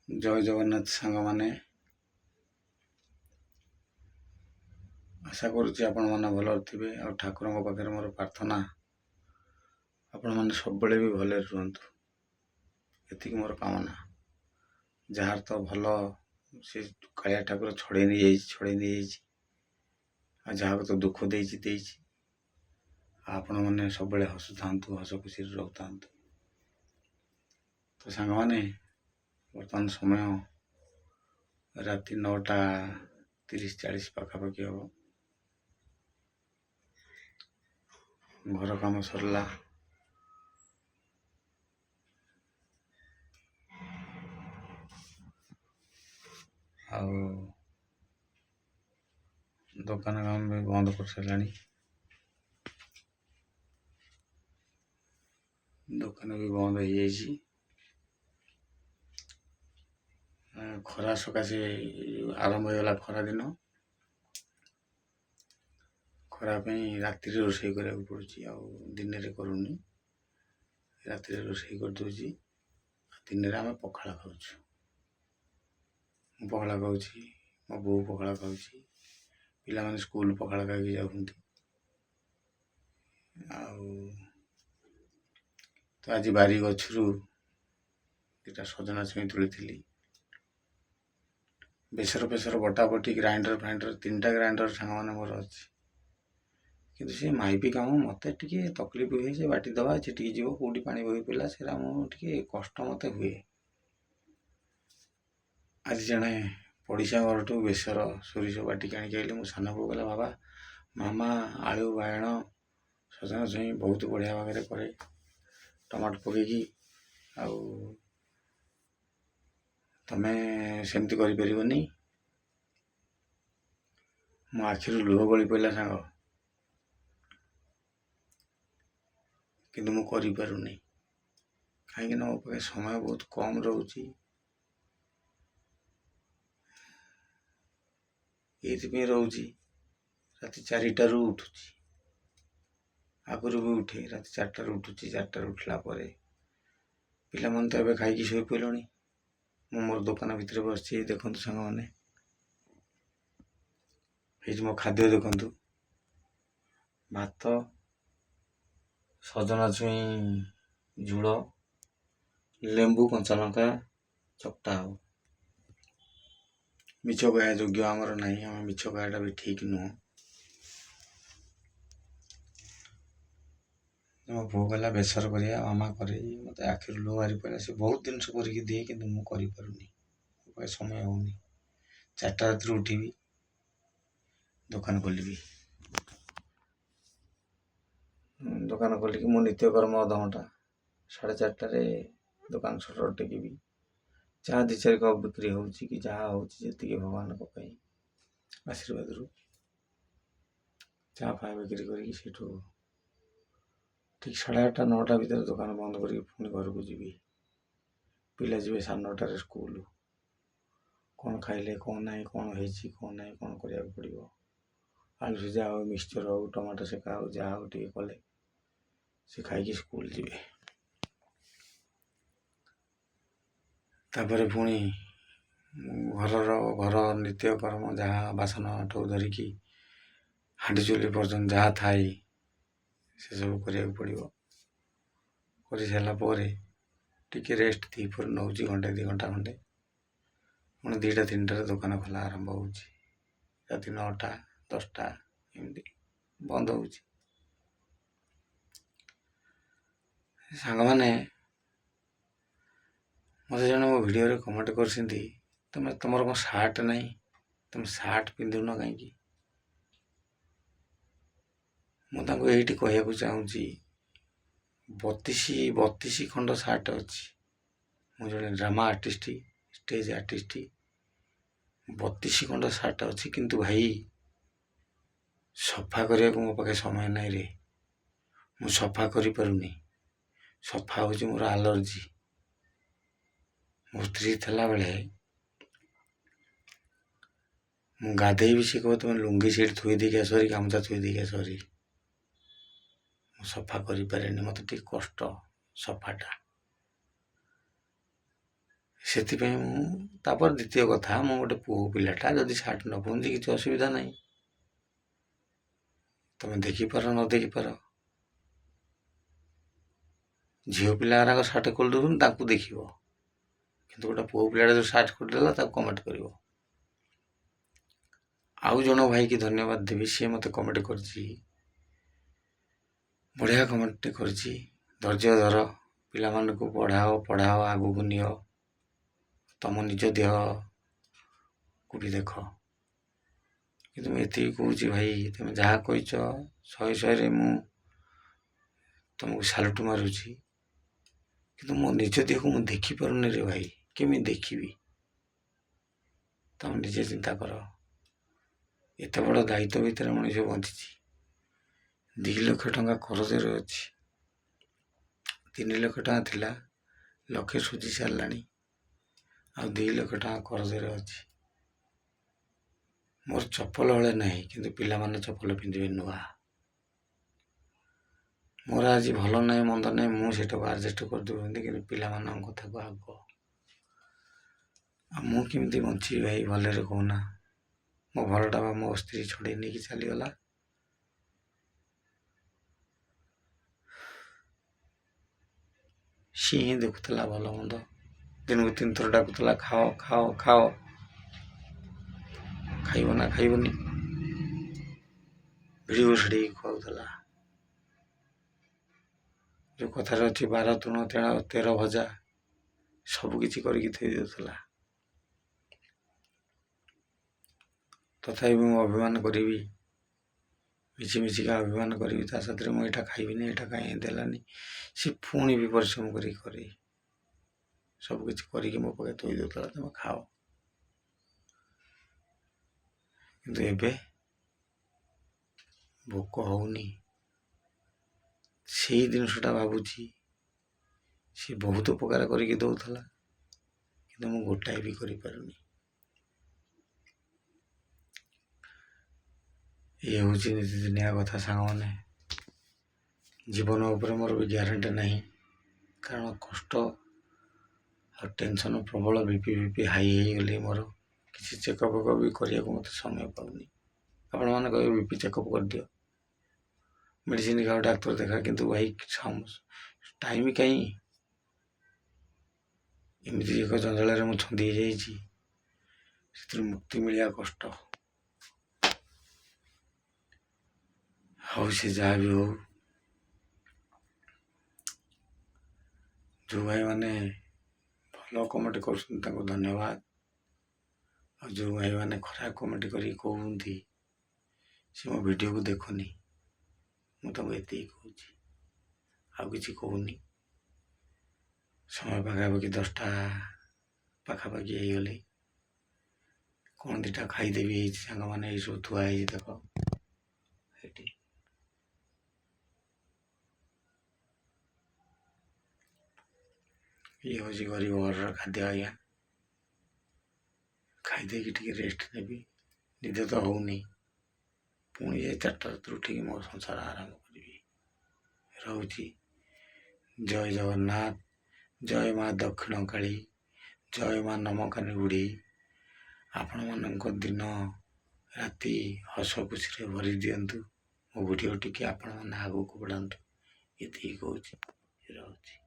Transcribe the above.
ଜୟ ଜଗନ୍ନାଥ ସାଙ୍ଗମାନେ। ଆଶା କରୁଛି ଆପଣମାନେ ଭଲରେ ଥିବେ ଆଉ ଠାକୁରଙ୍କ ପାଖରେ ମୋର ପ୍ରାର୍ଥନା, ଆପଣମାନେ ସବୁବେଳେ ବି ଭଲରେ ରୁହନ୍ତୁ, ଏତିକି ମୋର କାମନା। ଯାହାର ତ ଭଲ ସେ କାଳିଆ ଠାକୁର ଛଡ଼େଇ ନେଇଯାଇଛି, ଛଡ଼େଇ ନେଇଯାଇଛି, ଆଉ ଯାହାକୁ ତ ଦୁଃଖ ଦେଇଛି ଦେଇଛି। ଆପଣମାନେ ସବୁବେଳେ ହସୁଥାନ୍ତୁ, ହସ ଖୁସିରେ ରହୁଥାନ୍ତୁ। ତ ସାଙ୍ଗମାନେ, ବର୍ତ୍ତମାନ ସମୟ ରାତି 9:30-40 ପାଖାପାଖି ହେବ। ଘର କାମ ସରିଲା, ଆଉ ଦୋକାନ କାମ ବି ବନ୍ଦ କରିସାରିଲାଣି, ଦୋକାନ ବି ବନ୍ଦ ହେଇଯାଇଛି। ଖରା ସକାଶେ ଆରମ୍ଭ ହେଇଗଲା ଖରାଦିନ, ଖରା ପାଇଁ ରାତିରେ ରୋଷେଇ କରିବାକୁ ପଡ଼ୁଛି, ଆଉ ଦିନରେ କରୁନି। ରାତିରେ ରୋଷେଇ କରିଦେଉଛି, ଦିନରେ ଆମେ ପଖାଳ ଖାଉଛୁ। ମୁଁ ପଖାଳ ଖାଉଛି, ମୋ ବୋଉ ପଖାଳ ଖାଉଛି, ପିଲାମାନେ ସ୍କୁଲ ପଖାଳ ଖାଇକି ଯାଉଛନ୍ତି। ଆଉ ତ ଆଜି ବାରି ଗଛରୁ ଦୁଇଟା ସଜନା ଛୁଇଁ ତୋଳିଥିଲି। ବେସର ଫେସର ବଟାବଟି ଗ୍ରାଇଣ୍ଡର ଫ୍ରାଇଣ୍ଡର 3ଟା ଗ୍ରାଇଣ୍ଡର ସାଙ୍ଗମାନେ ମୋର ଅଛି, କିନ୍ତୁ ସେ ମାଇପି କାମ ମୋତେ ଟିକେ ତକଲିଫ ହୁଏ। ସେ ବାଟି ଦେବା, ଛିଟିକି ଯିବ, କେଉଁଠି ପାଣି ବୋହି ପଡ଼ିଲା, ସେଟା ମୁଁ ଟିକେ କଷ୍ଟ ମୋତେ ହୁଏ। ଆଜି ଜଣେ ପଡ଼ିଶା ଘରଠୁ ବେସର ସୋରିଷ ବାଟିକି ଆଣିକି ଆଇଲେ। ମୋ ସାନ ବୋଉ କହିଲା, ବାବା ମାମା ଆଳୁ ବାଇଗଣ ସଜନା ଛୁଇଁ ବହୁତ ବଢ଼ିଆ ଭାବରେ କରେ, ଟମାଟୋ ପକେଇକି, ଆଉ ତମେ ସେମିତି କରିପାରିବନି। ମୋ ଆଖିରୁ ଲୁହ ଗଳି ପଡ଼ିଲା ସାଙ୍ଗ, କିନ୍ତୁ ମୁଁ କରିପାରୁନି, କାହିଁକିନା ମୋ ପାଖେ ସମୟ ବହୁତ କମ୍ ରହୁଛି। ଏଇଥିପାଇଁ ରହୁଛି, ରାତି 4ଟାରୁ ଉଠୁଛି, ଆଗରୁ ବି ଉଠେ, ରାତି 4ଟାରୁ ଉଠୁଛି। 4ଟାରୁ ଉଠିଲା ପରେ ପିଲାମାନେ ତ ଏବେ ଖାଇକି ଶୋଇପଡ଼ିଲେଣି, ମୁଁ ମୋର ଦୋକାନ ଭିତରେ ବସିଛି। ଦେଖନ୍ତୁ ସାଙ୍ଗମାନେ, ଏଇ ମୋ ଖାଦ୍ୟ ଦେଖନ୍ତୁ, ଭାତ, ସଜନା ଛୁଇଁ ଝୋଳ, ଲେମ୍ବୁ କଞ୍ଚା ଲଙ୍କା ଚକଟା ହବ। ମିଛ କହିବା ଯୋଗ୍ୟ ଆମର ନାହିଁ, ଆମେ ମିଛ କହିବାଟା ବି ଠିକ୍ ନୁହଁ। ମୋ ବୋଉ କହିଲା ବେସର କରିବା, ମାମା କରେ, ମୋତେ ଆଖିରୁ ଲୁହ ବାହାରି ପଡ଼ିଲା। ସେ ବହୁତ ଜିନିଷ କରିକି ଦିଏ, କିନ୍ତୁ ମୁଁ କରିପାରୁନି, ମୋ ପାଖେ ସମୟ ହେଉନି। 4ଟା ରାତିରୁ ଉଠିବି, ଦୋକାନ ଖୋଲିବି, ଦୋକାନ ଖୋଲିକି ମୋ ନିତ୍ୟକର୍ମ ଅଧଘଣ୍ଟା, 4:30ରେ ଦୋକାନ ସଟର ଟେକିବି। ଯାହା 2-4 କପ୍ ବିକ୍ରି ହେଉଛି କି ଯାହା ହେଉଛି, ଯେତିକି ଭଗବାନଙ୍କ ପାଇଁ ଆଶୀର୍ବାଦରୁ ଚା ଫା ବିକ୍ରି କରିକି ସେଇଠୁ ଠିକ୍ 8:30 9ଟା ଭିତରେ ଦୋକାନ ବନ୍ଦ କରିକି ପୁଣି ଘରକୁ ଯିବି। ପିଲା ଯିବେ 9:30ରେ ସ୍କୁଲ, କ'ଣ ଖାଇଲେ କ'ଣ ନାହିଁ, କ'ଣ ହେଇଛି କ'ଣ ନାହିଁ, କ'ଣ କରିବାକୁ ପଡ଼ିବ, ଆଳୁ ସିଝା ହଉ, ମିକ୍ସଚର୍ ହଉ, ଟମାଟୋ ସେକା ହଉ, ଯାହା ହଉ ଟିକେ କଲେ ସେ ଖାଇକି ସ୍କୁଲ ଯିବେ। ତାପରେ ପୁଣି ଘର ନିତ୍ୟକର୍ମ ଯାହା ବାସନଠୁ ଧରିକି ହାଣ୍ଡି ଚୁଲି ପର୍ଯ୍ୟନ୍ତ ଯାହା ଥାଏ ସେସବୁ କରିବାକୁ ପଡ଼ିବ। କରିସାରିଲା ପରେ ଟିକେ ରେଷ୍ଟ ଦ୍ୱିପହରେ ନେଉଛି, ଘଣ୍ଟେ 2 ଘଣ୍ଟା ଖଣ୍ଡେ। ପୁଣି 2ଟା 3ଟାରେ ଦୋକାନ ଖୋଲା ଆରମ୍ଭ ହେଉଛି, ରାତି 9ଟା 10ଟା ଏମିତି ବନ୍ଦ ହେଉଛି। ସାଙ୍ଗମାନେ ମୋତେ ଜଣେ ମୋ ଭିଡ଼ିଓରେ କମେଣ୍ଟ କରିଛନ୍ତି, ତମର କ'ଣ ସାର୍ଟ ନାହିଁ, ତମେ ସାର୍ଟ ପିନ୍ଧୁନ କାହିଁକି? ମୁଁ ତାଙ୍କୁ ଏଇଠି କହିବାକୁ ଚାହୁଁଛି, 32 ଖଣ୍ଡ ସାର୍ଟ ଅଛି। ମୁଁ ଜଣେ ଡ୍ରାମା ଆର୍ଟିଷ୍ଟ, ଷ୍ଟେଜ୍ ଆର୍ଟିଷ୍ଟ, 32 ଖଣ୍ଡ ସାର୍ଟ ଅଛି, କିନ୍ତୁ ଭାଇ ସଫା କରିବାକୁ ମୋ ପାଖେ ସମୟ ନାହିଁ ରେ, ମୁଁ ସଫା କରିପାରୁନି। ସଫା ହେଉଛି ମୋର ଆଲର୍ଜି। ମୋ ସ୍ତ୍ରୀ ଥିଲାବେଳେ ମୁଁ ଗାଧେଇବି, ସେ କହିବ ତୁମେ ଲୁଙ୍ଗି ସେଇଠି ଥୋଇ ଦେଇକି ଆସ ଭାରି, ଗାମୁଛା ଥୋଇ ଦେଇକି ଆସ ଭାରି। ମୁଁ ସଫା କରିପାରେନି, ମୋତେ ଟିକେ କଷ୍ଟ ସଫାଟା। ସେଥିପାଇଁ ମୁଁ ତାପରେ ଦ୍ୱିତୀୟ କଥା, ମୁଁ ଗୋଟେ ପୁଅ ପିଲାଟା, ଯଦି ସାର୍ଟ ନ ପିନ୍ଧି କିଛି ଅସୁବିଧା ନାହିଁ। ତମେ ଦେଖିପାର ନ ଦେଖିପାର, ଝିଅ ପିଲା ଗୁରାକ ସାର୍ଟ ଖୋଲି ଦେଉଛନ୍ତି, ତାଙ୍କୁ ଦେଖିବ, କିନ୍ତୁ ଗୋଟେ ପୁଅ ପିଲାଟା ଯେଉଁ ସାର୍ଟ ଖୋଲିଦେଲା ତାକୁ କମେଣ୍ଟ କରିବ। ଆଉ ଜଣ ଭାଇକି ଧନ୍ୟବାଦ ଦେବି, ସିଏ ମୋତେ କମେଣ୍ଟ କରିଛି, ବଢ଼ିଆ କମେଣ୍ଟଟେ କରିଛି। ଧୈର୍ଯ୍ୟ ଧର, ପିଲାମାନଙ୍କୁ ପଢ଼ାଅ ପଢ଼ାଅ, ଆଗକୁ ନିଅ, ତମ ନିଜ ଦେହକୁ ବି ଦେଖ। କିନ୍ତୁ ମୁଁ ଏତିକି କହୁଛି ଭାଇ, ତୁମେ ଯାହା କହିଛ ଶହେ ଶହେରେ ମୁଁ ତୁମକୁ ସାଲୁଟ୍ ମାରୁଛି, କିନ୍ତୁ ମୋ ନିଜ ଦେହକୁ ମୁଁ ଦେଖିପାରୁନି ରେ ଭାଇ, କେମିତି ଦେଖିବି? ତମେ ନିଜେ ଚିନ୍ତା କର। ଏତେ ବଡ଼ ଦାୟିତ୍ୱ ଭିତରେ ମଣିଷ ବଞ୍ଚିଛି। 2 ଲକ୍ଷ ଟଙ୍କା କରଜରେ ଅଛି, 3 ଲକ୍ଷ ଟଙ୍କା ଥିଲା, ଲକ୍ଷେ ସୁଝି ସାରିଲାଣି, ଆଉ 2 ଲକ୍ଷ ଟଙ୍କା କରଜରେ ଅଛି। ମୋର ଚପଲ ହଳେ ନାହିଁ, କିନ୍ତୁ ପିଲାମାନେ ଚପଲ ପିନ୍ଧିବେ ନୂଆ। ମୋର ଆଜି ଭଲ ନାହିଁ ମନ୍ଦ ନାହିଁ, ମୁଁ ସେଇଟାକୁ ଆଡ଼ଜଷ୍ଟ କରିଦେଉଛନ୍ତି, କିନ୍ତୁ ପିଲାମାନଙ୍କ କଥାକୁ ଆଗ। ଆଉ ମୁଁ କେମିତି ବଞ୍ଚିବି ଭାଇ ଭଲରେ କହୁନା? ମୋ ଭଲଟା ବା ମୋ ସ୍ତ୍ରୀ ଛଡ଼େଇ ନେଇକି ଚାଲିଗଲା। ସିଏ ହିଁ ଦେଖୁଥିଲା ଭଲ ମନ୍ଦ, ଦିନକୁ 3 ଥର ଡାକୁଥିଲା, ଖାଅ ଖାଅ ଖାଅ, ଖାଇବ ନା ଖାଇବନି, ଭିଡ଼ି ଘୋଷାଡ଼ିକି ଖୁଆଉଥିଲା। ଯେଉଁ କଥାରେ ଅଛି 12 ତୁଣ 13 ଭଜା, ସବୁକିଛି କରିକି ଥୋଇ ଦେଉଥିଲା। ତଥାପି ମୁଁ ଅଭିମାନ କରିବି, ମିଛି ମିଛିକା ଅଭିମାନ କରିବି ତା ସାଥିରେ, ମୁଁ ଏଇଟା ଖାଇବିନି, ଏଇଟା କାହିଁ ଦେଲାନି। ସେ ପୁଣି ବି ପରିଶ୍ରମ କରିକି କରେ, ସବୁକିଛି କରିକି ମୋ ପାଖରେ ଥୋଇ ଦେଉଥିଲା, ତୁମେ ଖାଅ। କିନ୍ତୁ ଏବେ ଭୋକ ହେଉନି, ସେଇ ଜିନିଷଟା ଭାବୁଛି। ସେ ବହୁତ ଉପକାର କରିକି ଦେଉଥିଲା, କିନ୍ତୁ ମୁଁ ଗୋଟାଏ ବି କରିପାରୁନି। ଇଏ ହେଉଛି ନିତିଦିନିଆ କଥା ସାଙ୍ଗମାନେ। ଜୀବନ ଉପରେ ମୋର ବି ଗ୍ୟାରେଣ୍ଟି ନାହିଁ, କାରଣ କଷ୍ଟ ଆଉ ଟେନସନ୍ ପ୍ରବଳ, ବି ପି ହାଇ ହେଇଗଲି ମୋର। କିଛି ଚେକଅପ୍ ବି କରିବାକୁ ମୋତେ ସମୟ ପାଉନି। ଆପଣମାନେ କହିବେ ବି ପି ଚେକଅପ୍ କରିଦିଅ, ମେଡ଼ିସିନ ଖାଅ, ଡାକ୍ତର ଦେଖା, କିନ୍ତୁ ଭାଇ ଟାଇମ୍ କାହିଁ? ଏମିତି ଏକ ଜଞ୍ଜାଳରେ ମୁଁ ଛନ୍ଦି ହେଇଯାଇଛି, ସେଥିରୁ ମୁକ୍ତି ମିଳିବା କଷ୍ଟ। ହଉ ସେ ଯାହା ବି ହଉ, ଯେଉଁ ଭାଇମାନେ ଭଲ କମେଣ୍ଟ କରୁଛନ୍ତି ତାଙ୍କୁ ଧନ୍ୟବାଦ, ଆଉ ଯେଉଁ ଭାଇମାନେ ଖରାପ କମେଣ୍ଟ କରିକି କହୁଛନ୍ତି ସେ ମୋ ଭିଡ଼ିଓକୁ ଦେଖୁନି, ମୁଁ ତାଙ୍କୁ ଏତିକି କହୁଛି, ଆଉ କିଛି କହୁନି। ସମୟ ପାଖାପାଖି 10ଟା ପାଖାପାଖି ହେଇଗଲି, କ'ଣ ଦୁଇଟା ଖାଇଦେବି ହେଇଛି ସାଙ୍ଗମାନେ, ଏଇସବୁ ଥୁଆ ହେଇଛି ଦେଖ ଏଠି। ଇଏ ହେଉଛି ଗରିବ ଘରର ଖାଦ୍ୟ ଆଜ୍ଞା। ଖାଇଦେଇକି ଟିକେ ରେଷ୍ଟ ନେବି, ନିଦ ତ ହେଉନି। ପୁଣି ଯାଇ 4ଟା ରାତିରୁ ଉଠିକି ମୋ ସଂସାର ଆରମ୍ଭ କରିବି। ରହୁଛି, ଜୟ ଜଗନ୍ନାଥ, ଜୟ ମା ଦକ୍ଷିଣକାଳୀ, ଜୟ ମା ନମକାନୀ ବୁଢ଼ୀ। ଆପଣମାନଙ୍କ ଦିନ ରାତି ହସ ଖୁସିରେ ଭରି ଦିଅନ୍ତୁ। ମୋ ଭିଡ଼ିଓ ଟିକେ ଆପଣମାନେ ଆଗକୁ ବଢ଼ାନ୍ତୁ, ଏତିକି କହୁଛି, ରହୁଛି।